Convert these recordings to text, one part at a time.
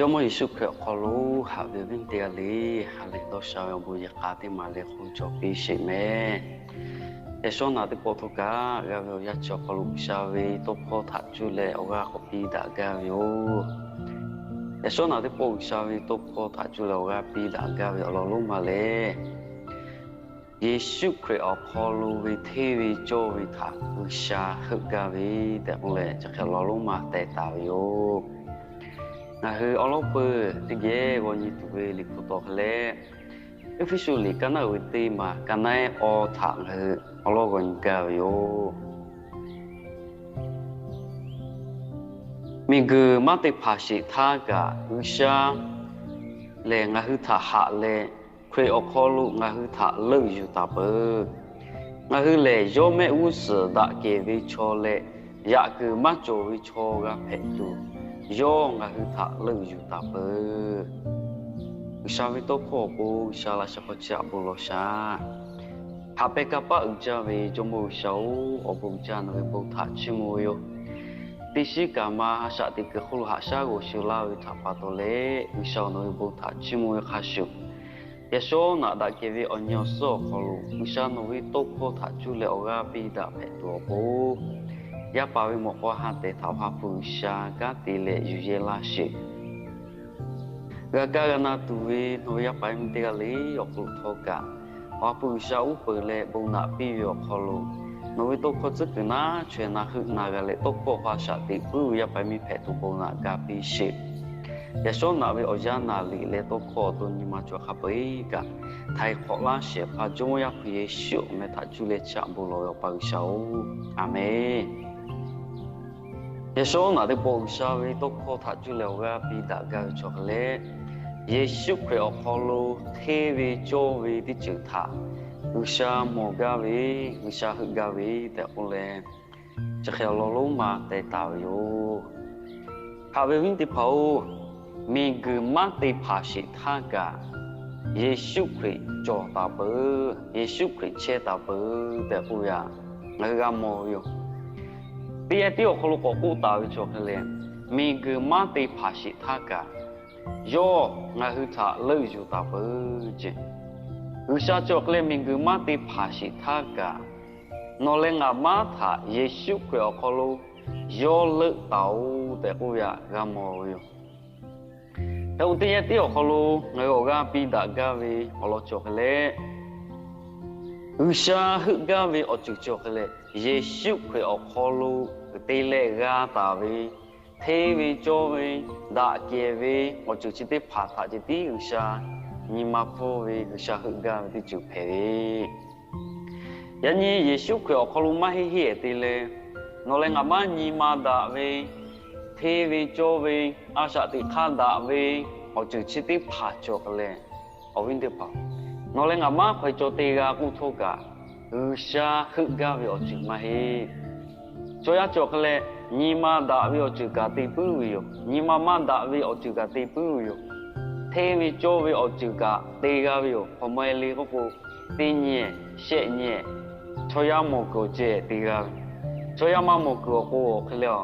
Jawˇmawˇ Yeˍsuˆ Hkriꞈ awˬ hk'aw lo haꞈ ve awˬ viˉ teˇ g'aˇ le, ha lehˬ dawˇ sha ve awˬ bon yehˬ k'a teˇ maˬ leh hk'oˆ cawˬ piˇ sheˍ mehˍ. Yaꞈ shawˉ naꞈ teˇ pawˆ htawˇ kaꞈ g'a ve awˬ yanˇ chi awˬ hk'aw lo G'uiˬsha ve tawˇ hkawˇ htaꞈ cuˇ leh awˬ g'aˇ k'awꞈ piˇ daꞈ gaˇ ve yoˬ. Yaꞈ shawˉ naꞈ teˇ pawˆ G'uiˬsha ve tawˇ hkawˇ htaꞈ cuˇ leh awˬ g'aˇ piˇ daꞈ gaˇ ve awˬ lawn lonˉ ma lehˬ, Yeˍsuˆ Hkriꞈ awˬ hk'aw lo ve hteˇ ve cawˇ ve htaꞈ G'uiˬsha heuˆ gaˇ ve tehꞈ k'oˆ leh, chi hk'e awˬ lawn lonˉ ma teh taˍ ve yoˬ. Ngaˬ hui awˉ lawˉ peuˬ teˇ geh g'aw nyi tuˬ ve liꞈ hpu tawˬ hk'e leh, Eˇfeˇsuꞈ liꞈ kaˇ naˉ uiˍ ve teˇ maˬ kaˇ naˉ awˇ htaꞈ ngaˬ hui awˉ lawˉ g'aw nyi gaˇ ve yoˬ. Miˬguiˬ maˇ te hpanˍ sheˍ htaˇ kaꞈ, G'uiˬsha lehˬ ngaˬ hui htaꞈ haꞈ leh, Hkriꞈ awˬ hk'aw lo ngaˬ hui htaꞈ leuˆ yuˬ taˍ peuˬ. Ngaˬ hui lehˬ yawˇ mehˆ g'uˇ suhˍ daꞈ kehˬ ve chaw leh, yaꞈ kuiˬ maˇ cawˬ ve chaw g'a hpehꞈ tuˬ, yawˇ ngaˬ hui htaꞈ leuˆ yuˬ taˍ peuˬ. G'uiˬsha ve tawˇ hkawˇ awˬ pon G'uiˬsha laꞈ sheh hk'aw chi aꞈ bon lawˬ shaˍ. Haꞈ pehnˇ kanˇ paˆ uiˍ jaˇ ve Jawˇmawˇ G'uiˬsha-oˬ, awˬ bon uiˍ jaˇ nawˬ ve bon htaꞈ chiˇ mvuh ve yoˬ. Teˇ shiˉ kaꞈ ma a shaꞈ teꞈ kuiˬ hk'oˆ lo haꞈ shaˉ g'awˬ shuˍ laˇ ve htaꞈ pa taw leh, G'uiˬsha nawˬ ve bon htaꞈ chiˇ mvuh ve hk'a shuˍ, yaꞈ shawˉ naꞈ daꞈ kehˬ ve awˬ nyi awˬ suhˉ awˬ hk'aw lo G'uiˬsha nawˬ ve tawˇ hkawˇ htaꞈ cuˇ leh awˬ g'aˇ piˇ daꞈ hpehꞈ tuˬ awˬ pon, yaˇ paˍ ve mawꞈ k'aw ha tehˬ htaꞈ awˬ ha hpu G'uiˬsha kanˉ te leh yuˬ yehˇ laˇ sheˍ. G'a kaˇ g'a na tuˬ ve nawˬ ve yaˇ paˍ miˇ teˇ g'aˇ le awˬ hk'aw lo htawˇ kaꞈ, awˬ ha hpu G'uiˬsha uˉ peunˍ leh bon naꞈ piˇ ve awˬ hk'aw lo, nawˬ ve tawˇ hkawˇ tcuhˉ kuiˬ naˉ chaweh na heuˆ na g'a leh tawˇ hkawˇ awˬ hk'aw a shaꞈ teꞈ puiˉ ve yaˇ paˍ miˇ hpehꞈ tuˬ bon naꞈ ga piˇ sheˍ. Yaꞈ shawˉ naꞈ ve awˬ yanˇ naˍ liꞈ leh tawˇ hkawˇ awˬ to nyi ma cawˬ hk'a peu-eˬ kaꞈ, htaiˍ hk'awꞈ laˇ shehˍ hpaˇ Jawˇmawˇ Yaˇ hpu Yeˍsuˆ awˬ meh htaꞈ cuˇ leh chiˇ aꞈ bon lawˬ ve Awˬ pa G'uiˬsha-oˬ, Aˍmenˬ. Yaꞈ shawˉ naꞈ teˇ pawˆ G'uiˬsha ve tawˇ hkawˇ htaꞈ cuˇ leh awˬ g'aˇ piˇ daꞈ gaˇ ve cawˬ hk'e leh, Yeˍsuˆ Hkriꞈ awˬ hk'aw lo hteˇ ve cawˇ ve teˇ ceuˬ htaꞈ G'uiˬsha mawˬ gaˇ ve, G'uiˬsha heuˆ gaˇ ve tehꞈ k'oˆ leh, chi hk'e awˬ lawn lonˉ ma teh taˍ ve yoˬ. Haꞈ ve viˉ teˇ hpaˍ-oˬ, miˬguiˬ maˇ te hpanˍ sheˍ htaˇ kaꞈ, Yeˍsuˆ Hkriꞈ cawˬ taˍ peuˬ, Yeˍsuˆ Hkriꞈ chehˇ taˍ peuˬ tehꞈ k'oˆ ve htaꞈ ngaˬ hui g'a mawˬ ve yoˬ. Teˇ yanˇ tiˉ awˬ hk'aw lo k'awꞈ k'oˆ taˍ ve cawˬ hk'e leh, miˬguiˬ maˇ te hpanˍ sheˍ htaˇ kaꞈ, yawˇ ngaˬ hui htaꞈ leuˆ yuˬ taˍ peuˬ ce. G'uiˬsha cawˬ hk'e leh miˬguiˬ maˇ te hpanˍ sheˍ htaˇ kaꞈ, nawˬ leh ngaˬ maˇ htaꞈ Yeˍsuˆ Hkriꞈ awˬ hk'aw lo yawˇ leuˆ taˍ-oˬ tehꞈ k'oˆ ve htaꞈ g'a mawˬ ve yoˬ. Hk'e k'o teˇ yanˇ tiˉ awˬ hk'aw lo ngaˬ hui awˬ g'aˇ piˇ daꞈ gaˇ ve awˬ lawn cawˬ hk'e leh, G'uiˬsha heuˆ gaˇ ve awˬ ceuˬ cawˬ hk'e leh, Yeˍsuˆ Hkriꞈ awˬ hk'aw lo te leh g'a taˍ ve hteˇ ve cawˇ ve, daꞈ kehˬ ve awˬ ceuˬ chi teˇ hpaˍ htaꞈ ceh tiˉ G'uiˬsha nyi ma hpfuhˇ ve G'uiˬsha heuˆ gaˇ ve teˇ ceuˬ hpehꞈ ve. Yaꞈ nyi Yeˍsuˆ Hkriꞈ awˬ hk'aw lo maˇ heˆ heˆ te leh, nawˬ leh ngaˬ maˇ nyi ma daꞈ ve, hteˇ ve cawˇ ve, a shaꞈ teꞈ hk'aˇ daꞈ ve awˬ ceuˬ chi teˇ hpaˍ cawˬ hk'e leh, awˬ viˉ teˇ hpaˍ, nawˬ leh ngaˬ maˇ hk'aw e caw te g'a k'oˆ htawˇ kaꞈ, G'uiˬsha heuˆ gaˇ ve awˬ ceuˬ maˇ heˆ. Chaw yaˇ cawˬ hk'e leh, nyi ma daꞈ ve awˬ ceuˬ kaꞈ te puiˉ ve yoˬ. Nyi ma maˇ daꞈ ve awˬ ceuˬ kaꞈ te puiˉ ve yoˬ. Hteˇ ve cawˇ ve awˬ ceuˬ kaꞈ te g'a ve yoˬ. Hk'awꞈ maw e le k'oˆ k'o, teˇ nyi, shehˆ nyi, chaw yaˇ mawˬ kuiˬ awˬ ceh te g'a ve, chaw yaˇ maˇ mawˬ kuiˬ awˬ k'o awˬ hk'e leh a,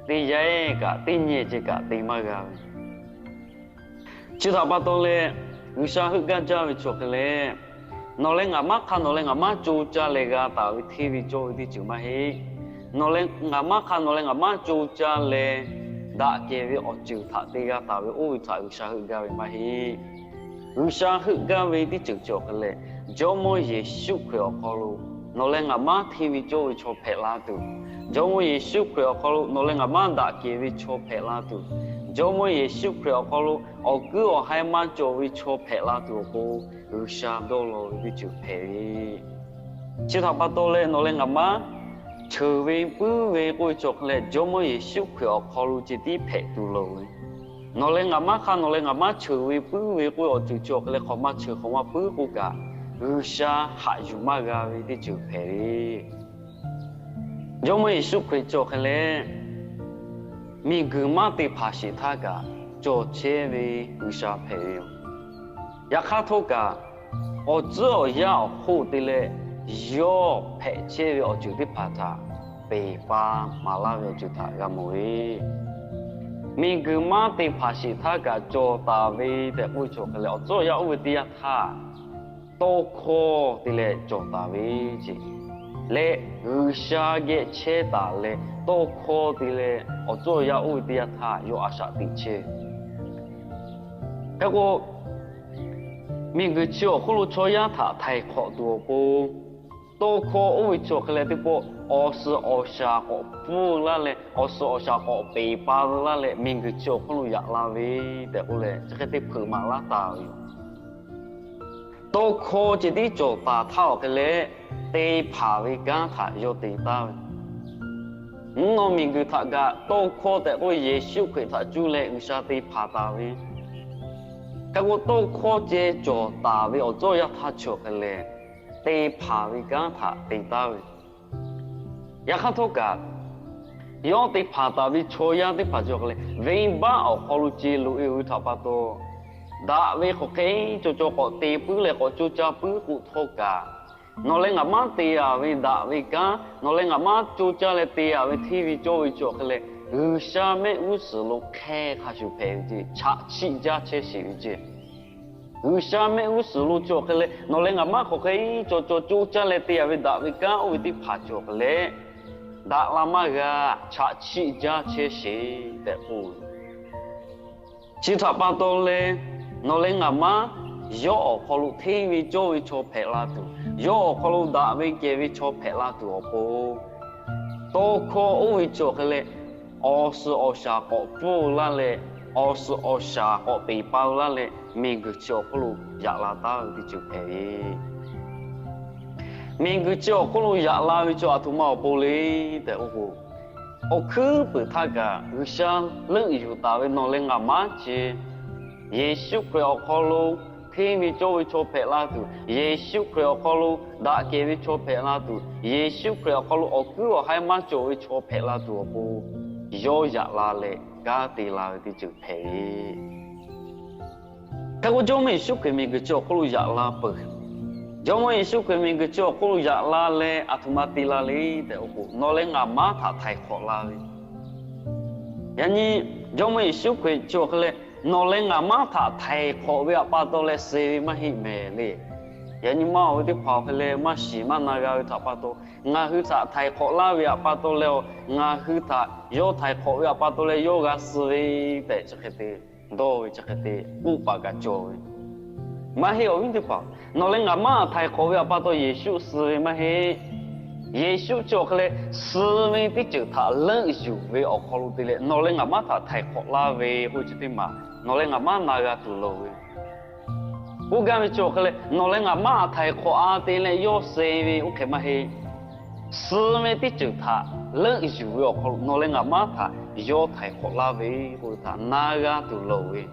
teˇ yanˇ kaꞈ teˇ nyi ceh kaꞈ te maˇ g'a ve. Chi htaꞈ pa taw leh, G'uiˬsha heuˆ gaˇ jaˇ ve cawˬ hk'e leh, nawˬ leh ngaˬ maˇ hk'a nawˬ leh ngaˬ maˇ co caˇ leh g'a taˍ ve hteˇ ve cawˇ ve teˇ ceuˬ maˇ heˆ. Nawˬ leh ngaˬ maˇ hk'a nawˬ leh ngaˬ maˇ co caˇ leh daꞈ kehˬ ve awˬ ceuˬ htaꞈ te g'a taˍ ve oˇ ve htaꞈ G'uiˬsha heuˆ gaˇ ve maˇ heˆ. G'uiˬsha heuˆ gaˇ ve teˇ ceuˬ cawˬ hk'e leh, Jawˇmawˇ Yeˍsuˆ Hkriꞈ awˬ hk'aw lo nawˬ leh ngaˬ maˇ hteˇ ve cawˇ ve chaw hpehꞈ la tuˬ, Jawˇmawˇ Yeˍsuˆ Hkriꞈ awˬ hk'aw lo nawˬ leh ngaˬ maˇ daꞈ kehˬ ve chaw hpehꞈ la tuˬ, Jawˇmawˇ Yeˍsuˆ Hkriꞈ awˬ hk'aw lo awˬ kuiˉ awˬ haiˉ maˇ cawˬ ve chaw hpehꞈ la tuˬ awˬ pon, G'uiˬsha dawˇ law ve teˇ ceuˬ hpehꞈ ve. Chi htaꞈ pa taw leh nawˬ leh ngaˬ maˇ cheuˬ ve puiˉ ve k'oˆ ve cawˬ hk'e leh, Jawˇmawˇ Yeˍsuˆ Hkriꞈ awˬ hk'aw lo ceh tiˉ hpehꞈ tuˬ loˍ ve. Nawˬ leh ngaˬ maˇ hk'a nawˬ leh ngaˬ maˇ cheuˬ ve puiˉ ve k'oˆ ve awˬ ceuˬ cawˬ hk'e leh, hk'awꞈ maˇ cheuˬ hk'awꞈ maˇ puiˉ k'oˆ kaꞈ, G'uiˬsha haꞈ yuˬ maˇ g'a ve teˇ ceuˬ hpehꞈ ve. Jawˇmawˇ Yeˍsuˆ Hkriꞈ cawˬ hk'e leh, miˬguiˬ maˇ te hpanˍ sheˍ htaˇ kaꞈ cawˬ chehˇ ve G'uiˬsha hpehꞈ ve yoˬ. Yaꞈ hk'aˇ htawˇ kaꞈ, awˬ tcuhˉ awˬ yanˇ awˬ hk'oˆ te leh yawˇ hpehꞈ chehˇ ve awˬ ceuˬ teˇ hpaˍ htaꞈ peˬ pa maˍ laˇ ve awˬ ceuˬ htaꞈ g'a mawˬ ve. Miˬguiˬ maˇ te hpanˍ sheˍ htaˇ kaꞈ cawˬ taˍ ve tehꞈ k'oˆ ve cawˬ hk'e leh, awˬ tcuhˉ awˬ yaˇ oˇ ve teˇ yanˇ htaˇ tawˇ hkawˇ te leh cawˬ taˍ ve ce, leh G'uiˬsha geh chehˇ taˍ leh tawˇ hkawˇ te leh awˬ tcuhˉ awˬ yaˇ oˇ ve teˇ yanˇ htaˇ yawˇ a shaꞈ teꞈ chehˇ ve. Hk'e k'o, miˬguiˬ chi awˬ hk'oˆ lo chaw yaˇ htaꞈ htaiˍ hk'awꞈ tuˬ awˬ pon, tawˇ hkawˇ oˇ ve cawˬ hk'e leh teˇ pawˆ awˬ suhˍ awˬ shaˍ k'awꞈ pfuhˇ laˇ leh, awˬ suhˍ awˬ shaˍ k'awꞈ peˍ pa laˇ leh miˬguiˬ chi awˬ hk'oˆ lo yaꞈ la ve tehꞈ k'oˆ leh, chi hk'e te hpeuꞈ maˍ laˇ taˍ ve yoˬ. Tawˇ hkawˇ ceh tiˉ cawˬ taˍ htaˇ awˬ hk'e leh, te hpanˍ ve kanˉ htaꞈ yawˇ te taˍ ve. Mvuhˇ naw miˬguiˬ htaꞈ kaꞈ tawˇ hkawˇ tehꞈ k'oˆ Yeˍsuˆ Hkriꞈ htaꞈ cuˇ leh G'uiˬsha te hpanˍ taˍ ve. Hk'e k'o, tawˇ hkawˇ ceh cawˬ taˍ ve awˬ tcuhˉ awˬ yaˇ htaˇ chi awˬ hk'e leh, te hpanˍ ve kanˉ htaꞈ te taˍ ve. Yaꞈ hk'aˇ htawˇ kaꞈ, yawˇ te hpanˍ taˍ ve chaw yaˇ teˇ hpaˍ chi awˬ hk'e leh, venˇbaˆ awˬ hk'aw lo ce loꞈ e ve htaꞈ pa taw, daꞈ ve hk'aˬ hk'e cawˬ cawˬ k'awꞈ te puiˉ leh k'awꞈ coˇ caˇ puiˉ k'o htawˇ kaꞈ, nawˬ leh ngaˬ maˇ te a ve daꞈ ve kanˉ, nawˬ leh ngaˬ maˇ coˇ caˇ leh te a ve hteˇ ve cawˇ ve chi awˬ hk'e leh, G'uiˬsha mehˆ g'uˇ suhˍ lo hk'e hk'a shuˍ hpehꞈ ve ce, chaꞈ chiˆ jaˇ chehˇ sheˍ ve ce. G'uiˬsha mehˆ g'uˇ suhˍ lo chi awˬ hk'e leh, nawˬ leh ngaˬ maˇ hk'aˬ hk'e cawˬ cawˬ coˇ caˇ leh te a ve daꞈ ve kanˉ oˇ ve teˇ hpaˍ chi awˬ hk'e leh, daꞈ la maˇ g'a, chaꞈ chiˆ jaˇ chehˇ sheˍ tehꞈ k'oˆ ve. Chi htaꞈ pa taw leh, nawˬ leh ngaˬ maˇ yawˇ awˬ hk'aw lo hteˇ ve cawˇ ve chaw hpehꞈ la tuˬ, yawˇ awˬ hk'aw lo daꞈ ve kehˬ ve chaw hpehꞈ la tuˬ awˬ pon, tawˇ hkawˇ oˇ ve chi awˬ hk'e leh, awˬ suhˍ awˬ shaˍ k'awꞈ pfuhˇ laˇ leh, awˬ suhˍ awˬ shaˍ k'awꞈ peˍ pa laˇ leh, miˬguiˬ chi awˬ hk'oˆ lo yaꞈ la taˍ ve teˇ ceuˬ hpehꞈ ve. Miˬguiˬ chi awˬ hk'oˆ lo yaꞈ la ve chaw aˬ htoꞈ ma awˬ pon le tehꞈ k'oˆ k'o, awˬ hkuiˉ puiˍ htaˇ kaꞈ G'uiˬsha leuˆ yuˬ taˍ ve nawˬ leh ngaˬ maˇ ce, Yeˍsuˆ Hkriꞈ awˬ hk'aw lo hteˇ ve cawˇ ve chaw hpehꞈ la tuˬ, Yeˍsuˆ Hkriꞈ awˬ hk'aw lo daꞈ kehˬ ve chaw hpehꞈ la tuˬ, Yeˍsuˆ Hkriꞈ awˬ hk'aw lo awˬ kuiˉ awˬ haiˉ maˇ cawˬ ve chaw hpehꞈ la tuˬ awˬ pon, yawˇ yaꞈ la leh kanˉ te la ve teˇ ceuˬ hpehꞈ ve. Hk'e k'o, Jawˇmawˇ Yeˍsuˆ Hkriꞈ miˬguiˬ chi awˬ hk'oˆ lo yaꞈ la peuˬ. Jawˇmawˇ Yeˍsuˆ Hkriꞈ miˬguiˬ chi awˬ hk'oˆ lo yaꞈ la leh aˬ htoꞈ ma te la le tehꞈ k'oˆ k'o, nawˬ leh ngaˬ maˇ htaꞈ htaiˍ hk'awꞈ la ve. Yaꞈ nyi Jawˇmawˇ Yeˍsuˆ Hkriꞈ chi awˬ hk'e leh, nawˬ leh ngaˬ maˇ htaꞈ htaiˍ hk'awꞈ ve htaꞈ pa taw leh suh ve maˇ heˆ mehˍ le. Yaꞈ nyi maˇ oˬ ve teˇ hpaˍ awˬ hk'e leh maˇ shiˍ maˇ na g'a ve htaꞈ pa taw, ngaˬ hui htaꞈ htaiˍ hk'awꞈ laˇ ve htaꞈ pa taw leh, ngaˬ hui htaꞈ yawˇ htaiˍ hk'awꞈ ve htaꞈ pa taw leh yawˇ g'a suh ve tehꞈ chi hk'e te dawˇ ve chi hk'e te k'oˆ paˍ kaꞈ cawˬ ve. Maˇ heˆ, awˬ viˉ teˇ hpaˍ, nawˬ leh ngaˬ maˇ htaiˍ hk'awꞈ ve htaꞈ pa taw Yeˍsuˆ suh ve maˇ heˆ. Yeˍsuˆ chi awˬ hk'e leh suh ve teˇ ceuˬ htaꞈ leuˆ yuˬ ve awˬ hk'aw lo te leh nawˬ leh ngaˬ maˇ htaꞈ htaiˍ hk'awꞈ laˇ ve k'oˆ ve chi teˇ maˬ nawˬ leh ngaˬ maˇ na g'a tuˬ loˍ ve. K'oˆ gaˇ ve chi awˬ hk'e leh nawˬ leh ngaˬ maˇ htaꞈ htaiˍ hk'awꞈ a te leh yawˇ suh ve oˇ hk'e maˇ heˆ. Suh ve teˇ ceuˬ htaꞈ leuˆ yuˬ ve awˬ hk'aw lo nawˬ leh ngaˬ maˇ htaꞈ yawˇ htaiˍ hk'awꞈ laˇ ve k'oˆ ve htaꞈ na g'a tuˬ loˍ ve.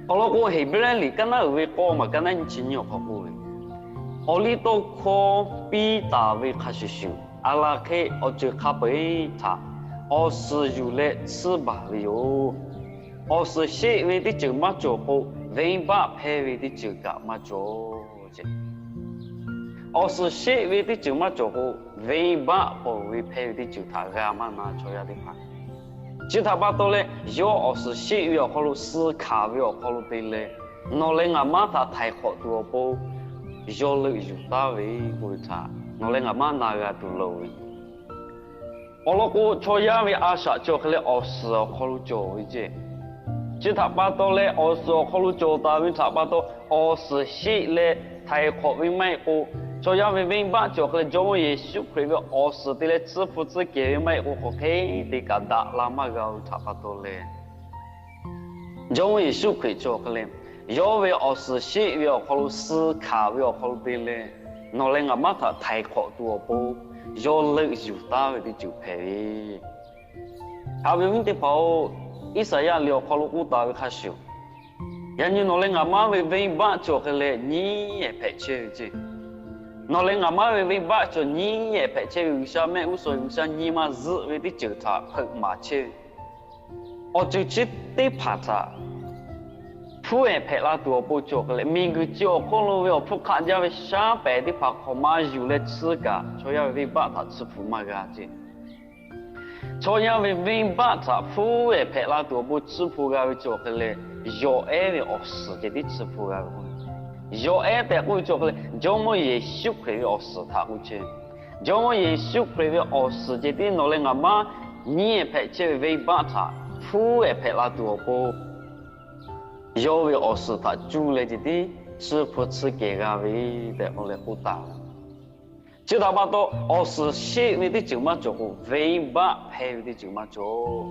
Awˬ lawn k'o, Heˍbrehˇ liꞈ kaˉ naˉ uiˍ ve k'awˇ maˬ kaˉ naˉ nyiˇ chi nyiˇ awˬ hk'aw k'oˆ ve, awˬliˇtawˇhkawˇ piˇ taˍ ve hk'a shuˍ shuˍ, a laˬ hk'e awˬ ceuˬ hk'a peu-eˬ htaꞈ awˬ suhˍ yuˬ leh tsuhˇ baˬ ve yoˬ. Awˬ suhˍ sheˆ ve teˇ ceuˬ maˇ cawˬ k'o, venˇbaˆ hpehˇ ve teˇ ceuˬ kaꞈ maˇ cawˬ. Awˬ suhˍ sheˆ ve teˇ ceuˬ maˇ cawˬ k'o, venˇbaˆ peuˬ ve hpehˇ ve teˇ ceuˬ htaꞈ g'a maˇ na chaw yaˇ teˇ hpaˍ. Chi htaꞈ pa taw leh, yawˇ awˬ suhˍ sheˆ ve awˬ hk'aw lo suh hkanˍ ve awˬ hk'aw lo te leh, nawˬ leh ngaˬ maˇ htaꞈ htaiˍ hk'awꞈ tuˬ awˬ pon yawˇ leuˆ yuˬ taˍ ve k'oˆ ve htaꞈ nawˬ leh ngaˬ maˇ na g'a tuˬ loˍ ve. Awˬ lawn k'o, chaw yaˇ ve a shaꞈ chi awˬ hk'e leh awˬ suhˍ awˬ hk'aw lo cawˬ ve ceˇ. Chi htaꞈ pa taw leh, awˬ suhˍ awˬ hk'aw lo cawˬ taˍ ve htaꞈ pa taw, awˬ suhˍ sheˆ leh htaiˍ hk'awꞈ ve maˇ heˆ k'o, chaw yaˇ ve venˇbaˆ chi awˬ hk'e leh Jawˇmawˇ Yeˍsuˆ Hkriꞈ ve awˬ suhˍ te leh tsuhˇ hpu tsuhˇ kehˬ ve maˇ heˆ k'o, hk'aˬ hk'e te kaꞈ daꞈ la maˇ g'a ve htaꞈ pa taw leh, Jawˇmawˇ Yeˍsuˆ Hkriꞈ chi awˬ hk'e leh, yawˇ ve awˬ suhˍ sheˆ ve awˬ hk'aw lo suh hkanˍ ve awˬ hk'aw lo te leh, nawˬ leh ngaˬ maˇ htaꞈ htaiˍ hk'awꞈ tuˬ awˬ pon yawˇ leuˆ yuˬ taˍ ve teˇ ceuˬ hpehꞈ ve. Haꞈ ve awˬ viˉ teˇ hpaˍ-oˬ, Iˉsaˍyaˆ liꞈ awˬ hk'aw lo k'oˆ taˍ ve hk'a shuˍ, yaꞈ nyi nawˬ leh ngaˬ maˇ ve venˇbaˆ chi awˬ hk'e leh nyiˉ ehˍ hpehꞈ chehˇ ve ceˇ. Nawˬ leh ngaˬ maˇ ve venˇbaˆ chi awˬ nyiˉ ehˍ hpehꞈ chehˇ ve G'uiˬsha mehˆ g'uˇ suhˍ G'uiˬsha nyi ma zuhˆ ve teˇ ceuˬ htaꞈ hpeuꞈ maˍ chehˇ ve. Awˬ ceuˬ chi teˇ hpaˍ htaꞈ hpuˉ ehˍ hpehꞈ la tuˬ awˬ pon chi awˬ hk'e leh, miˬguiˬ chi awˬ hk'oˆ lo ve awˬ hpfuhˇ hk'aˆ jaˇ ve shaˉ pehˍ teˇ hpaˍ hk'awꞈ maˇ yuˬ leh tsuhˇ kaꞈ chaw yaˇ ve venˇbaˆ htaꞈ tsuhˇ hpu maˇ g'a ceˇ. Chaw yaˇ ve venˇbaˆ htaꞈ hpuˉ ehˍ hpehꞈ la tuˬ awˬ pon tsuhˇ hpu g'a ve cawˬ hk'e leh, yawˬ ehˉ ve awˬ suhˍ ceh tiˉ tsuhˇ hpu g'a ve k'o, yawˬ ehˉ tehꞈ k'oˆ ve cawˬ hk'e leh, Jawˇmawˇ Yeˍsuˆ Hkriꞈ ve awˬ suhˍ htaꞈ k'oˆ chehˇ ve. Jawˇmawˇ Yeˍsuˆ Hkriꞈ ve awˬ suhˍ ceh tiˉ nawˬ leh ngaˬ maˇ nyiˇ ehˍ hpehꞈ chehˇ ve venˇbaˆ htaꞈ hpuˉ ehˍ hpehꞈ la tuˬ awˬ pon yawˇ ve awˬ suhˍ htaꞈ cuˇ leh ceh tiˉ tsuhˇ hpu tsuhˇ kehˬ g'a ve tehꞈ k'oˆ leh k'oˆ taˍ ve. Chi htaꞈ pa taw, awˬ suhˍ sheˆ ve teˇ ceuˬ maˇ cawˬ k'o, venˇbaˆ hpehˇ ve teˇ ceuˬ maˇ cawˬ.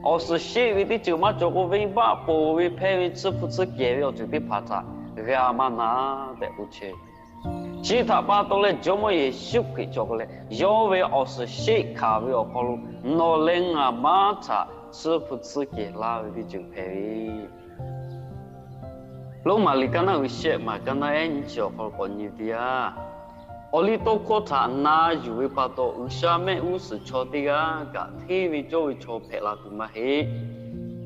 Awˬ suhˍ sheˆ ve teˇ ceuˬ maˇ cawˬ k'o, venˇbaˆ ponˬ ve hpehˇ ve tsuhˇ hpu tsuhˇ kehˬ ve awˬ ceuˬ teˇ hpaˍ htaꞈ g'a maˇ na tehꞈ k'oˆ chehˇ. Chi htaꞈ pa taw leh Jawˇmawˇ Yeˍsuˆ Hkriꞈ cawˬ hk'e leh, yawˇ ve awˬ suhˍ sheˆ hkanˍ ve awˬ hk'aw lo nawˬ leh ngaˬ maˇ htaꞈ tsuhˇ hpu tsuhˇ kehˬ laˇ ve teˇ ceuˬ hpehꞈ ve Roˉmaꞈ liꞈ kaˇ naˆ uiˍ shehˆ maˬ kaˇ naˆ ehˉ nyiˇ chi awˬ hk'aw lo k'awꞈ nyi ve teˇ yanˇ, awˬliˇtawˇhkawˇ htaꞈ na yuˬ ve pa taw G'uiˬsha mehˆ g'uˇ suhˍ chaw teˇ g'aˇ kaꞈ hteˇ ve cawˇ ve chaw hpehꞈ la tuˬ maˇ heˆ.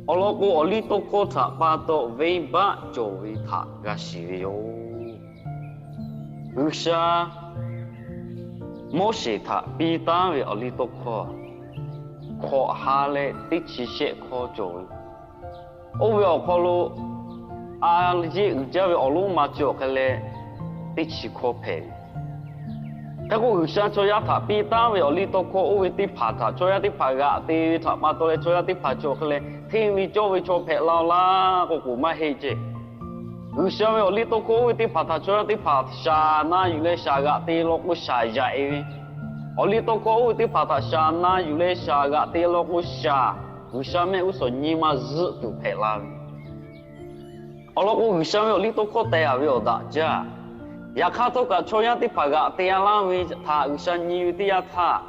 Awˬ lawn k'o, awˬliˇtawˇhkawˇ htaꞈ pa taw venˇbaˆ cawˬ ve htaꞈ g'a shiˍ ve yoˬ. G'uiˬsha Moˉseˍ htaꞈ piˇ taˉ ve awˬliˇtawˇhkawˇ hkawꞈ ha leh teˇ chi shehˆ hkawˇ cawˬ ve. Oˇ ve awˬ hk'aw lo a yeˇ uiˍ jaˇ ve awˬ lonˉ ma cawˬ hk'e leh teˇ chi hkawˇ hpehꞈ ve. Hk'e k'o, G'uiˬsha chaw yaˇ htaꞈ piˇ taˉ ve awˬliˇtawˇhkawˇ oˇ ve teˇ hpaˍ htaꞈ chaw yaˇ teˇ hpaˍ g'aꞈ te ve htaꞈ pa taw leh chaw yaˇ teˇ hpaˍ cawˬ hk'e leh hteˇ ve cawˇ ve chaw hpehꞈ la laˇ k'o k'oˍ maˇ heˆ ceˇ. G'uiˬsha ve awˬliˇtawˇhkawˇ oˇ ve teˇ hpaˍ htaꞈ chaw yaˇ teˇ hpaˍ shaˍ na yuˬ leh shaˍ g'aꞈ te law k'o shaˍ yaꞈ e ve, awˬliˇtawˇhkawˇ oˇ ve teˇ hpaˍ htaꞈ shaˍ na yuˬ leh shaˍ g'aꞈ te law k'o shaˍ, G'uiˬsha mehˆ g'uˇ suhˍ nyi ma zuhˆ tuˬ hpehꞈ la ve. Awˬ lawn k'o, G'uiˬsha ve awˬliˇtawˇhkawˇ teh a ve awˬ daꞈ jaˇ. Yaꞈ hk'aˇ htawˇ kaꞈ chaw yaˇ teˇ hpaˍ g'aꞈ te a laˇ ve htaꞈ G'uiˬsha nyi ve teˇ yanˇ htaˇ,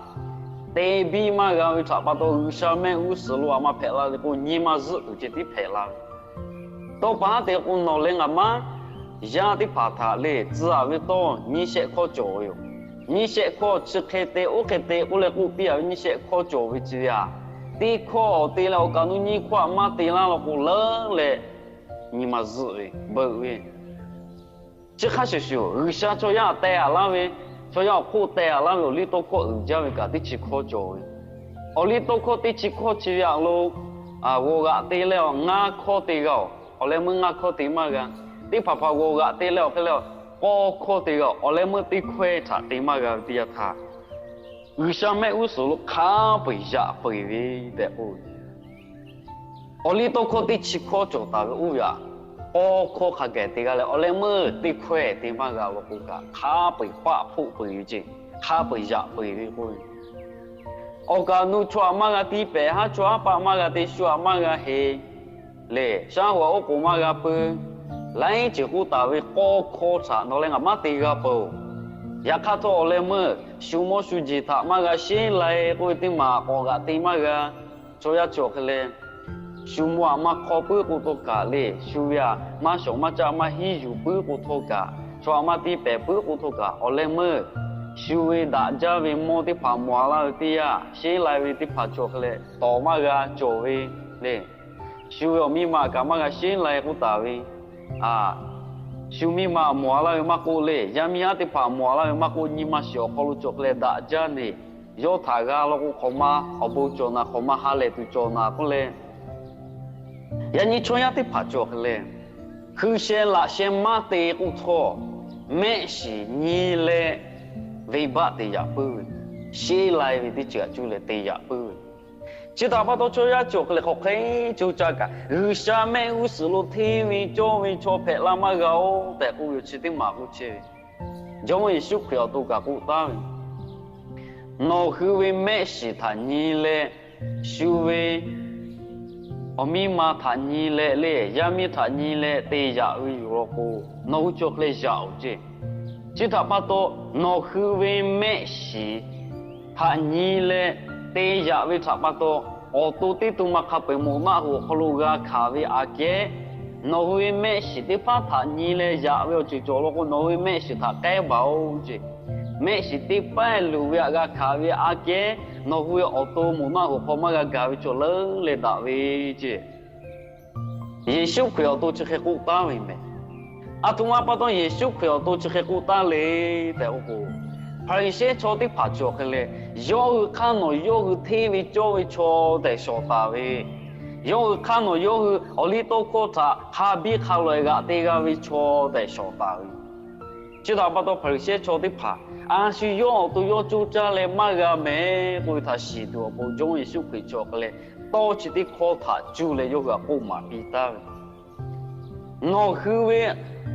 te biˇ maˇ g'a ve htaꞈ pa taw G'uiˬsha mehˆ g'uˇ suhˍ lo a ma hpehꞈ la ve k'o nyi ma zuhˆ tuˬ ceh tiˉ hpehꞈ la ve. Tawˇ pa haˉ te k'o, nawˬ leh ngaˬ maˇ yaˇ teˇ hpaˍ htaꞈ lehˬ tcuh a ve tawˇ nyiˇ shehˆ hkawˇ cawˬ ve yoˬ. Nyiˇ shehˆ hkawˇ chi hk'e te oˇ hk'e te k'oˆ leh k'oˆ piˇ a ve nyiˇ shehˆ hkawˇ cawˬ ve chi ve a, teˇ hkawˇ awˬ te leh awˬ kaꞈ nu nyiˇ hkawˇ a maˇ te laˇ law k'o leuˉ leh nyi ma zuhˆ ve beuꞈ ve. Chi hk'a shuˍ shuˍ, G'uiˬsha chaw yaˇ teh a laˇ ve, chaw yaˇ awˬ hk'oˆ teh a laˇ ve awˬliˇtawˇhkawˇ uiˍ jaˇ ve kaꞈ teˇ chi hkawˇ cawˬ ve. Awˬliˇtawˇhkawˇ teˇ chi hkawˇ chi ve a lo, g'awˬ g'aꞈ te leh awˬ ngaˇ hkawˇ te g'a oˬ, awˬ leh meuˇ ngaˇ hkawˇ te maˇ g'a. Teˇ hpaˍ hpaˍ g'awˬ g'aꞈ te leh awˬ hk'e leh k'awˇ hkawˇ te g'a oˬ, awˬ leh meuˇ teˇ hkawehˇ htaꞈ te maˇ g'a ve teˇ yanˇ htaˇ, G'uiˬsha mehˆ g'uˇ suhˍ lo hk'a peu eˬ yaꞈ peu eˬ ve tehꞈ k'oˆ ve. Awˬliˇtawˇhkawˇ teˇ chi hkawˇ cawˬ taˍ ve oˇ ve a, k'awˇ hkawˇ hk'a gaˬ te g'a leh awˬ leh meuˇ teˇ hkawehˇ te maˇ g'a law k'o kaꞈ hk'a peu eˬ paˆ hpoˆ peu eˬ ve ceˇ, hk'a peu eˬ yaꞈ peu eˬ ve k'oˆ ve. Awˬ kaꞈ nu chaw aꞈ maˇ g'a tiˇ pehˍ, haˉ chaw haˉ paˆ maˇ g'a te, shu aꞈ maˇ g'a heˍ lehˬ, shaˉ hoꞈ aꞈ oˉ k'oˍ maˇ g'a peuˬ. Laiˉ ceuˬ k'oˆ taˍ ve k'awˇ hkawˇ htaꞈ nawˬ leh ngaˬ maˇ te g'a peuˬ. Yaꞈ hk'aˇ htawˇ awˬ leh meuˇ shu mawˇ shu jeˬ htaꞈ maˇ g'a sheˉ lai k'oˆ ve teˇ maˬ k'awꞈ g'aꞈ te maˇ g'a. Chaw yaˇ cawˬ hk'e leh, shu mawˇ aꞈ maˇ hk'aw puiˉ k'o htawˇ kaꞈ lehˬ, shu ve aꞈ maˇ shawˍ maˇ caˆ maˇ hiˉ yuˬ puiˉ k'o htawˇ kaꞈ, chaw aꞈ maˇ tiˇ pehˍ puiˉ k'o htawˇ kaꞈ, awˬ leh meuˇ shu ve daꞈ jaˇ ve mawˇ teˇ hpaˍ mawˬ a laˇ ve teˇ yanˇ, sheˉ lai ve teˇ hpaˍ cawˬ hk'e leh tawˍ maˇ g'a cawˬ ve lehˬ, shu ve awˬ miˇ ma kaꞈ maˇ g'a sheˉ lai k'oˆ taˍ ve, shu miˇ ma mawˬ a laˇ ve maˇ k'oˆ lehˬ, yaˇ miˇ haˉ teˇ hpaˍ mawˬ a laˇ ve maˇ k'oˆ, nyi ma shiˍ awˬ hk'aw lo cawˬ hk'e leh daꞈ jaˇ neˬ, yawˇ htaꞈ g'a law k'o hk'awꞈ ma awˬ bon cawˬ naˍ, hk'awꞈ ma ha lehˬ tuˬ cawˬ naˍ k'oˆ leh, yaꞈ nyi chaw yaˇ teˇ hpaˍ cawˬ hk'e leh, hkui sheh laꞈ sheh maˇ te k'oˆ htawˇ, mehˆ shiˍ nyi leh venˇbaˆ te yaꞈ puiˉ ve, sheˉ lai ve teˇ ceuˬ aꞈ cuˇ leh te yaꞈ puiˉ ve. Chi htaꞈ pa taw chaw yaˇ cawˬ hk'e leh hk'aˬ hk'e co caˇ kaꞈ, G'uiˬsha mehˆ g'uˇ suhˍ lo hteˇ ve cawˇ ve chaw hpehꞈ la maˇ g'a oˬ tehꞈ k'oˆ ve chi teˇ maˬ k'oˆ chehˇ ve. Jawˇmawˇ Yeˍsuˆ Hkriꞈ awˬ to kaꞈ k'oˆ taˍ ve, nawˬ hui ve mehˆ shiˍ htaꞈ nyi leh, shu ve awˬ miˇ ma htaꞈ nyi leh lehˬ, yaˇ miˇ htaꞈ nyi leh te yaꞈ ve yoˬ law k'o, nawˬ hui cawˬ hk'e leh yaꞈ oˬ ceˇ. Chi htaꞈ pa taw, nawˬ hui ve mehˆ shiˍ htaꞈ nyi leh te yaꞈ ve htaꞈ pa taw, awˬ to teˇ to ma hk'a peu eˬ moꞈ naˆ hoꞈ awˬ hk'aw lo g'a hkanˍ ve aꞈ kehˉ, nawˬ hui ve mehˆ shiˍ teˇ hpaˍ htaꞈ nyi leh yaꞈ ve awˬ ceuˬ cawˬ law k'o, nawˬ hui ve mehˆ shiˍ htaꞈ k'ehˉ baˬ oˬ ceˇ. Mehˆ shiˍ teˇ pawˆ luˬ ve aꞈ g'a hkanˍ ve aꞈ kehˉ, nawˬ hui ve awˬ to moꞈ naˆ hoꞈ hk'aw maˇ g'a gaˬ ve cawˬ leuˉ leh daꞈ ve ceˇ. Yeˍsuˆ Hkriꞈ awˬ to chi hk'e k'oˆ taˍ ve mehˬ. Aˬ htoꞈ ma pa taw Yeˍsuˆ Hkriꞈ awˬ to chi hk'e k'oˆ taˍ le tehꞈ k'oˆ k'o, Hpaˍriˍsehˇ chaw teˇ hpaˍ cawˬ hk'e leh, yawˇ hui hk'aˇ nawˬ yawˇ hui hteˇ ve cawˇ ve chaw tehꞈ shawˍ taˍ ve, yawˇ hui hk'aˇ nawˬ yawˇ hui awˬliˇtawˇhkawˇ htaꞈ hk'a biˇ hk'a lawꞈ-e g'aꞈ te g'a ve chaw tehꞈ shawˍ taˍ ve. Chi htaꞈ pa taw Hpaˍriˍsehˇ chaw teˇ hpaˍ a shu yawˇ awˬ to yawˇ coˇ caˇ leh maˇ g'a mehˍ k'oˆ ve htaꞈ shiˍ tuˬ awˬ pon Jawˇmawˇ Yeˍsuˆ Hkriꞈ cawˬ hk'e leh, tawˇ chi teˇ hkawˇ htaꞈ cuˇ leh yawˇ hui htaꞈ k'oˆ maˍ piˇ taˍ ve, Nawˬ hui ve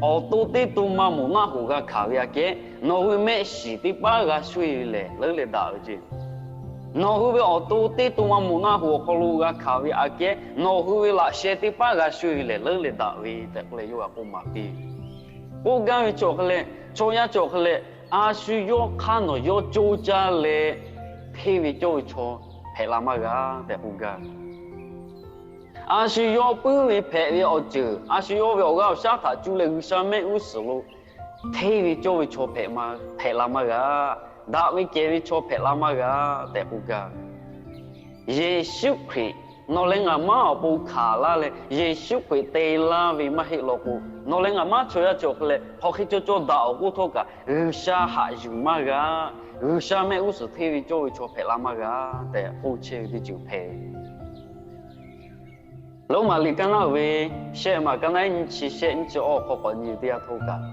awˬ to teˇ to ma moˍ naˆ hoꞈ g'a hkanˍ ve aꞈ kehˉ nawˬ hui mehˆ shiˍ teˇ paˉ g'a sho-e ve lehˬ leuˉ leh daꞈ ve ce. Nawˬ hui ve awˬ to teˇ to ma moˍ naˆ hoꞈ awˬ hk'aw lo g'a hkanˍ ve aꞈ kehˉ nawˬ hui ve laꞈ sheh teˇ paˉ g'a sho-e ve lehˬ leuˉ leh daꞈ ve tehꞈ k'oˆ leh yawˇ g'a k'oˆ maˍ piˇ ve. K'oˆ gaˇ ve cawˬ hk'e leh, chaw yaˇ cawˬ hk'e leh, a shu yawˇ hk'aˇ nawˬ yawˇ coˇ caˇ leh hteˇ ve cawˇ ve chaw hpehꞈ la maˇ g'a tehꞈ k'oˆ gaˇ ve. A shu yawˇ puiˉ ve hpehꞈ ve awˬ ceuˬ, a shu yawˇ ve awˬ g'aˇ awˬ shaˉ htaꞈ cuˇ leh G'uiˬsha mehˆ g'uˇ suhˍ lo hteˇ ve cawˇ ve chaw hpehꞈ la maˇ g'a, daꞈ ve kehˬ ve chaw hpehꞈ la maˇ g'a tehꞈ k'oˆ gaˇ ve. Yeˍsuˆ Hkriꞈ nawˬ leh ngaˬ maˉ awˬ pon hkanˍ laˇ leh Yeˍsuˆ Hkriꞈ te laˇ ve maˇ heˆ law k'o, nawˬ leh ngaˬ maˉ chaw yaˇ cawˬ hk'e leh hk'aw hk'e caw caw daꞈ awˬ k'oˆ htawˇ kaꞈ G'uiˬsha haꞈ yuˬ maˇ g'a, G'uiˬsha mehˆ g'uˇ suhˍ hteˇ ve cawˇ ve chaw hpehꞈ la maˇ g'a tehꞈ k'oˆ chehˇ ve teˇ ceuˬ hpehꞈ ve. Roˉmaꞈ liꞈ kaˇ naˉ ve shehˆ maˬ kaˇ naˉ nyiˇ chi shehˆ nyiˇ chi awˬ hk'aw k'awꞈ nyi teˇ yanˇ htawˇ kaꞈ,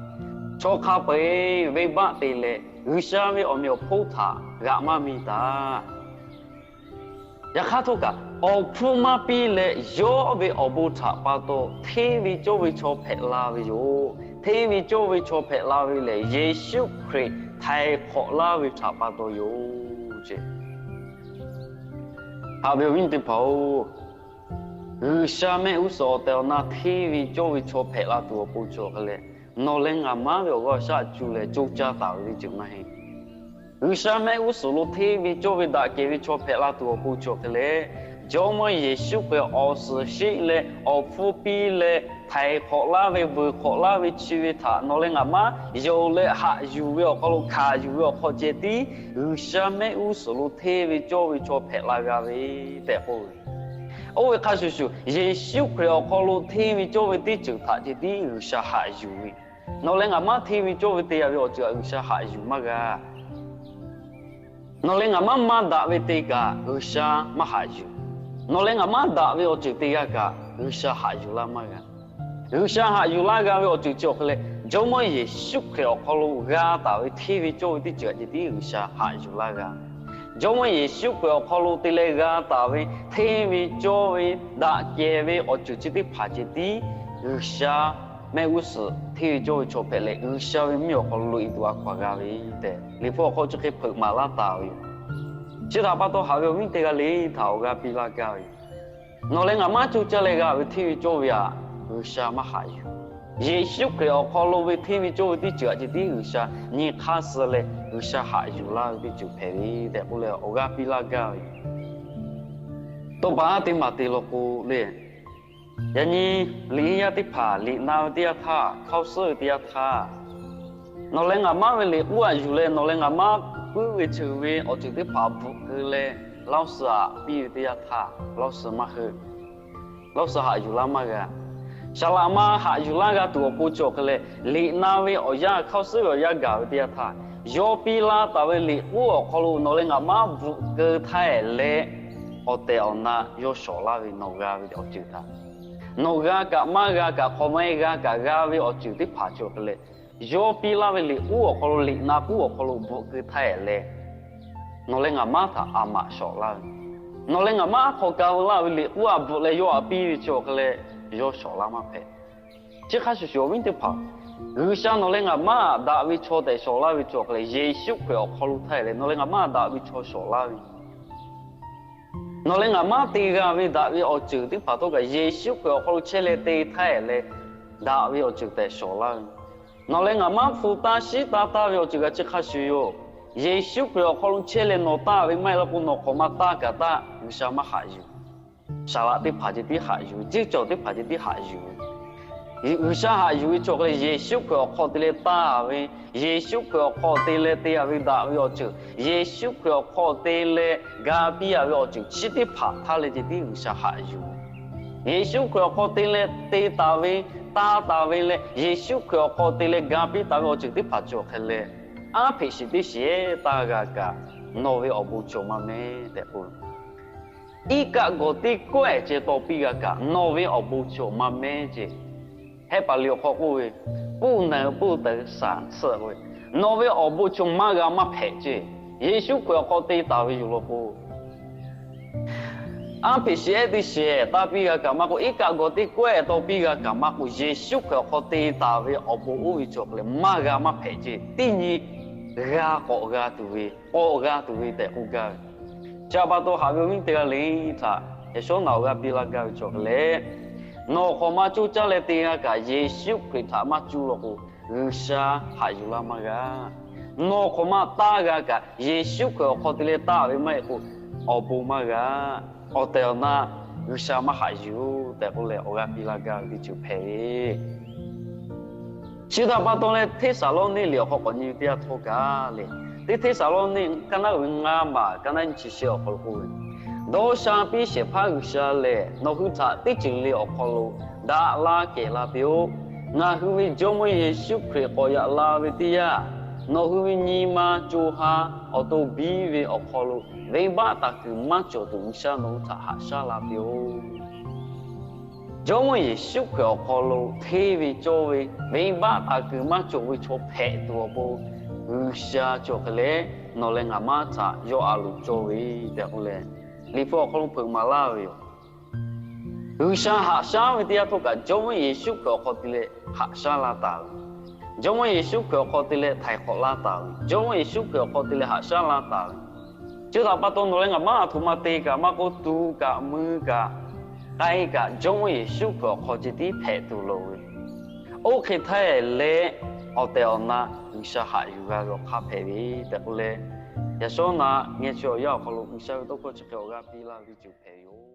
chaw hk'a peu-eˬ venˇbaˆ te leh G'uiˬsha ve awˬ meꞈ awˬ hponˇ htaꞈ g'aꞈ maˇ mi taˍ. Yaꞈ hk'aˇ htawˇ kaꞈ, awˬ hpfuhˇ maˇ piˇ leh yawˇ ve awˬ bon htaꞈ pa taw hteˇ ve cawˇ ve chaw hpehꞈ la ve yoˬ. Hteˇ ve cawˇ ve chaw hpehꞈ la ve lehˬ, Yeˍsuˆ Hkriꞈ htaiˍ hk'awꞈ laˇ ve htaꞈ pa taw yoˬ ce. Haꞈ ve awˬ viˉ teˇ hpaˍ-oˬ, G'uiˬsha mehˆ g'uˇ suhˍ awˬ tehˬ awˬ na hteˇ ve cawˇ ve chaw hpehꞈ la tuˬ awˬ pon cawˬ hk'e leh, nawˬ leh ngaˬ maˉ ve awˬ g'aˇ awˬ shaˉ cuˇ leh coˇ caˇ taˍ ve teˇ ceuˬ maˇ heˆ. G'uiˬsha mehˆ g'uˇ suhˍ lo hteˇ ve cawˇ ve daꞈ kehˬ ve chaw hpehꞈ la tuˬ awˬ pon cawˬ hk'e leh, Jawˇmawˇ Yeˍsuˆ Hkriꞈ awˬ suhˍ sheˆ leh awˬ hpfuhˇ piˇ leh htaiˍ hk'awꞈ laˇ ve, vuiˬ hk'awꞈ laˇ ve chi ve htaꞈ nawˬ leh ngaˬ maˉ yonˍ leh haꞈ yuˬ ve awˬ hk'aw lo, hkanˍ yuˬ ve awˬ hk'aw ceh tiˉ G'uiˬsha mehˆ g'uˇ suhˍ lo hteˇ ve cawˇ ve chaw hpehꞈ la g'a ve tehꞈ k'oˆ ve. Oˇ ve hk'a shuˍ shuˍ, Yeˍsuˆ Hkriꞈ awˬ hk'aw lo hteˇ ve cawˇ ve teˇ ceuˬ htaꞈ ceh tiˉ G'uiˬsha haꞈ yuˬ ve. Nawˬ leh ngaˬ maˉ hteˇ ve cawˇ ve te yaꞈ ve awˬ ceuˬ htaꞈ G'uiˬsha haꞈ yuˬ maˇ g'a. Nawˬ leh ngaˬ maˉ maˇ daꞈ ve te kaꞈ G'uiˬsha maˇ haꞈ yuˬ. Nawˬ leh ngaˬ maˉ daꞈ ve awˬ ceuˬ te g'a kaꞈ G'uiˬsha haꞈ yuˬ laˇ maˇ g'a. G'uiˬsha haꞈ yuˬ laˇ g'a ve awˬ ceuˬ chi awˬ hk'e leh, Jawˇmawˇ Yeˍsuˆ Hkriꞈ awˬ hk'aw lo g'a taˍ ve hteˇ ve cawˇ ve teˇ ceuˬ htaꞈ ceh tiˉ G'uiˬsha haꞈ yuˬ laˇ g'a. Jawˇmawˇ Yeˍsuˆ Hkriꞈ awˬ hk'aw lo te leh g'a taˍ ve hteˇ ve cawˇ ve daꞈ kehˬ ve awˬ ceuˬ chi teˇ hpaˍ ceh tiˉ G'uiˬsha mehˆ g'uˇ suhˍ hteˇ ve cawˇ ve chaw hpehꞈ leh, G'uiˬsha ve mvuhˇmiˬ awˬ hk'aw lo loꞈ-e tuˬ a hkaw-anˬ g'a ve tehꞈ, Liꞈ hpu awˬ hk'aw chi hk'e hpeuꞈ maˍ laˇ taˍ ve yoˬ. Chi htaꞈ pa taw, haꞈ ve awˬ viˉ teˇ g'aˇ le htaꞈ awˬ g'aˇ piˇ laˇ gaˇ ve yoˬ. Nawˬ leh ngaˬ maˉ coˇ caˇ leh g'a ve hteˇ ve cawˇ ve htaꞈ G'uiˬsha maˇ haꞈ yuˬ. Yeˍsuˆ Hkriꞈ awˬ hk'aw lo ve hteˇ ve cawˇ ve teˇ ceuˬ htaꞈ ceh tiˉ G'uiˬsha nyi hk'aˇ suh leh G'uiˬsha haꞈ yuˬ laˇ ve teˇ ceuˬ hpehꞈ ve tehꞈ k'oˆ leh awˬ g'aˇ piˇ laˇ gaˇ ve yoˬ. Tawˇ pa haˉ teˇ maˬ te law k'o le, yaꞈ nyi liꞈ henˇ yaˇ teˇ hpaˍ liꞈ na ve teˇ yanˇ htaˇ, hk'aˇ suhˉ ve teˇ yanˇ htaˇ, nawˬ leh ngaˬ maˉ ve liꞈ k'oˉ htaꞈ yuˬ leh nawˬ leh ngaˬ maˉ puiˉ ve cheuˬ ve awˬ ceuˬ teˇ hpaˍ bvuhꞈ keu leh, Laˇhuˍ suhˍ haꞈ piˇ ve teˇ yanˇ htaˇ, Laˇhuˍ suhˍ maˇ heuˆ. Laˇhuˍ suhˍ haꞈ yuˬ laˇ maˇ g'a. Saˍ laꞈ ma haꞈ yuˬ laˇ g'a tuˬ awˬ pon cawˬ hk'e leh, liꞈ na ve awˬ yanˇ, hk'aˇ suhˉ ve awˬ yanˇ gaˬ ve teˇ yanˇ htaˇ, yawˇ piˇ laˇ taˍ ve liꞈ k'oˉ awˬ hk'aw lo nawˬ leh ngaˬ maˉ bvuhꞈ keu htaˇ leh, awˬ tehˬ awˬ na yawˇ shawˍ laˇ ve nawˬ g'a ve awˬ ceuˬ htaꞈ, nawˬ g'a kaꞈ maˇ g'a kaꞈ, hk'awꞈ maˇ g'a kaꞈ g'a ve awˬ ceuˬ teˇ hpaˍ cawˬ hk'e leh, yawˇ piˇ laˇ ve liꞈ k'oˉ awˬ hk'aw lo, liꞈ na k'oˉ awˬ hk'aw lo bvuhꞈ keu htaˇ leh, nawˬ leh ngaˬ maˉ htaꞈ a maꞈ shawˍ laˇ ve, nawˬ leh ngaˬ maˉ hk'aw ka laˇ ve liꞈ k'oˉ a bvuhꞈ leh yawˇ htaꞈ piˇ ve cawˬ hk'e leh, yawˇ shawˍ laˇ maˇ hpehꞈ. Chi hk'a shuˍ shuˍ awˬ viˉ teˇ hpaˍ, G'uiˬsha nawˬ leh ngaˬ maˉ daꞈ ve chaw tehꞈ shawˍ laˇ ve cawˬ hk'e leh, Yeˍsuˆ Hkriꞈ awˬ hk'aw lo htaˇ leh nawˬ leh ngaˬ maˉ daꞈ ve chaw shawˍ laˇ ve, nawˬ leh ngaˬ maˉ te g'a ve daꞈ ve awˬ ceuˬ teˇ hpaˍ htawˇ kaꞈ Yeˍsuˆ Hkriꞈ awˬ hk'aw lo chehˇ leh te htaˇ leh, daꞈ ve awˬ ceuˬ tehꞈ shawˍ laˇ ve, nawˬ leh ngaˬ maˉ hpu taˇ shiˉ taˇ taˇ ve awˬ ceuˬ g'a chi hk'a shuˍ yoˬ. Yeˍsuˆ Hkriꞈ awˬ hk'aw lo chehˇ leh nawˬ taˇ ve maˇ heˆ law k'o, nawˬ hk'awꞈ ma taˇ kaꞈ taˇ, G'uiˬsha maˇ haꞈ yuˬ. Saˍ laꞈ teˇ hpaˍ ceh tiˉ haꞈ yuˬ, ceˇ cawˬ teˇ hpaˍ ceh tiˉ haꞈ yuˬ. G'uiˬsha haꞈ yuˬ ve cawˬ hk'e leh, Yeˍsuˆ Hkriꞈ awˬ hk'aw te leh taˇ ve, Yeˍsuˆ Hkriꞈ awˬ hk'aw te leh te a ve daꞈ ve awˬ ceuˬ, Yeˍsuˆ Hkriꞈ awˬ hk'aw te leh ga piˇ a ve awˬ ceuˬ chi teˇ hpaˍ htaˇ leh ceh tiˉ G'uiˬsha haꞈ yuˬ. Yeˍsuˆ Hkriꞈ awˬ hk'aw te leh te taˍ ve, taˇ taˍ ve leh, Yeˍsuˆ Hkriꞈ awˬ hk'aw te leh ga piˇ taˍ ve awˬ ceuˬ teˇ hpaˍ cawˬ hk'e leh, Aˉ hpeꞈ shiˍ teˇ shiˍ taˇ g'a kaꞈ, nawˬ ve awˬ bon cawˬ maˇ mehˉ tehꞈ k'oˆ. Iˉ kaˆ gawˬ teˇ kawehˇ ceh taw piˇ g'a kaꞈ, nawˬ ve awˬ bon cawˬ maˇ mehˉ ceh. Hehˉ paˍ liꞈ awˬ hk'aw k'oˆ ve, puˇ naˬ puˇ teuˍ shaˍ tsuhˆ k'oˆ ve, nawˬ ve awˬ bon cawˬ maˇ g'a maˇ hpehꞈ ceh. Yeˍsuˆ Hkriꞈ awˬ hk'aw te taˍ ve yoˬ law k'o, aˉ hpeꞈ shiˍ ehˉ teˇ shiˍ taˇ piˇ g'a kaꞈ maˇ k'oˆ, iˉ kaˆ gawˬ teˇ kawehˇ taw piˇ g'a kaꞈ maˇ k'oˆ, Yeˍsuˆ Hkriꞈ awˬ hk'aw te taˍ ve awˬ bon oˇ ve cawˬ hk'e leh maˇ g'a maˇ hpehꞈ ceh. Teˇ nyi g'a k'awꞈ g'a tuˬ ve, k'awꞈ g'a tuˬ ve tehꞈ k'oˆ gaˇ ve. Chi pa taw haꞈ ve awˬ viˉ teˇ g'aˇ le htaꞈ yaꞈ shawˉ naꞈ awˬ g'aˇ piˇ laˇ gaˇ ve cawˬ hk'e leh, nawˬ hk'awꞈ ma coˇ caˇ leh te g'a kaꞈ, Yeˍsuˆ Hkriꞈ htaꞈ maˇ cuˇ law k'o, G'uiˬsha haꞈ yuˬ laˇ maˇ g'a. Nawˬ hk'awꞈ ma taˇ g'a kaꞈ, Yeˍsuˆ Hkriꞈ awˬ hk'aw te leh taˇ ve maˇ heˆ k'o, awˬ bon maˇ g'a. Awˬ tehˬ awˬ na G'uiˬsha maˇ haꞈ yuˬ tehꞈ k'oˆ leh awˬ g'aˇ piˇ laˇ gaˇ ve teˇ ceuˬ hpehꞈ ve. Chi htaꞈ pa taw leh, Hteˇsaˍlawˇniˆ liꞈ awˬ hk'aw k'awꞈ nyi ve teˇ yanˇ htawˇ kaꞈ le, teˇ Hteˇsaˍlawˇniˆ ka naˉ uiˍ ve ngaˇ maˬ ka naˉ nyi chi shehˆ awˬ hk'aw lo k'oˆ ve, Dawˇ sha piˇ shehˍ hpaˇ G'uiˬsha lehˬ, nawˬ hui htaꞈ teˇ ceuˬ le awˬ hk'aw lo daꞈ la kehˬ la piˇ-oˆ. Ngaˬ hui ve Jawˇmawˇ Yeˍsuˆ Hkriꞈ k'awꞈ yaꞈ la ve teˇ yanˇ, nawˬ hui ve nyi ma co ha awˬ to biˇ ve awˬ hk'aw lo venˇbaˆ taˍ kuiˬ maˇ cawˬ tuˬ G'uiˬsha nawˬ hui htaꞈ haꞈ shaˉ la piˇ-oˆ. Jawˇmawˇ Yeˍsuˆ Hkriꞈ awˬ hk'aw lo hteˇ ve cawˇ ve venˇbaˆ taˍ kuiˬ maˇ cawˬ ve chaw hpehꞈ tuˬ awˬ pon, G'uiˬsha cawˬ hk'e leh nawˬ leh ngaˬ maˇ htaꞈ yawˇ a loˍ cawˇ ve tehꞈ k'oˆ leh, Liꞈ hpu awˬ hk'aw lo hpeuꞈ maˍ laˇ ve yoˬ. G'uiˬsha haꞈ shaˉ ve teˇ yanˇ htawˇ kaꞈ, Jawˇmawˇ Yeˍsuˆ Hkriꞈ awˬ hk'aw te leh haꞈ shaˉ laˇ taˍ ve, Jawˇmawˇ Yeˍsuˆ Hkriꞈ awˬ hk'aw te leh htaiˍ hk'awꞈ laˇ taˍ ve, Jawˇmawˇ Yeˍsuˆ Hkriꞈ awˬ hk'aw te leh haꞈ shaˉ laˇ taˍ ve, chi htaꞈ pa taw nawˬ leh ngaˬ maˇ a htoꞈ ma te kaꞈ maˇ k'oˆ, tu kaꞈ mui kaꞈ k'ai kaꞈ, Jawˇmawˇ Yeˍsuˆ Hkriꞈ awˬ hk'aw ceh tiˉ hpehꞈ tuˬ loˍ ve. Oˇ hk'e htaˇ leh, awˬ tehˬ awˬ na G'uiˬsha haꞈ yuˬ g'a ve awˬ hk'aˇ hpehꞈ ve tehꞈ k'oˆ leh, yaꞈ shawˉ naꞈ ngeh chi awˬ yanˇ awˬ hk'aw lo G'uiˬsha ve tawˇ hkawˇ chi hk'e awˬ g'aˇ piˇ laˇ ve teˇ ceuˬ hpehꞈ yoˬ.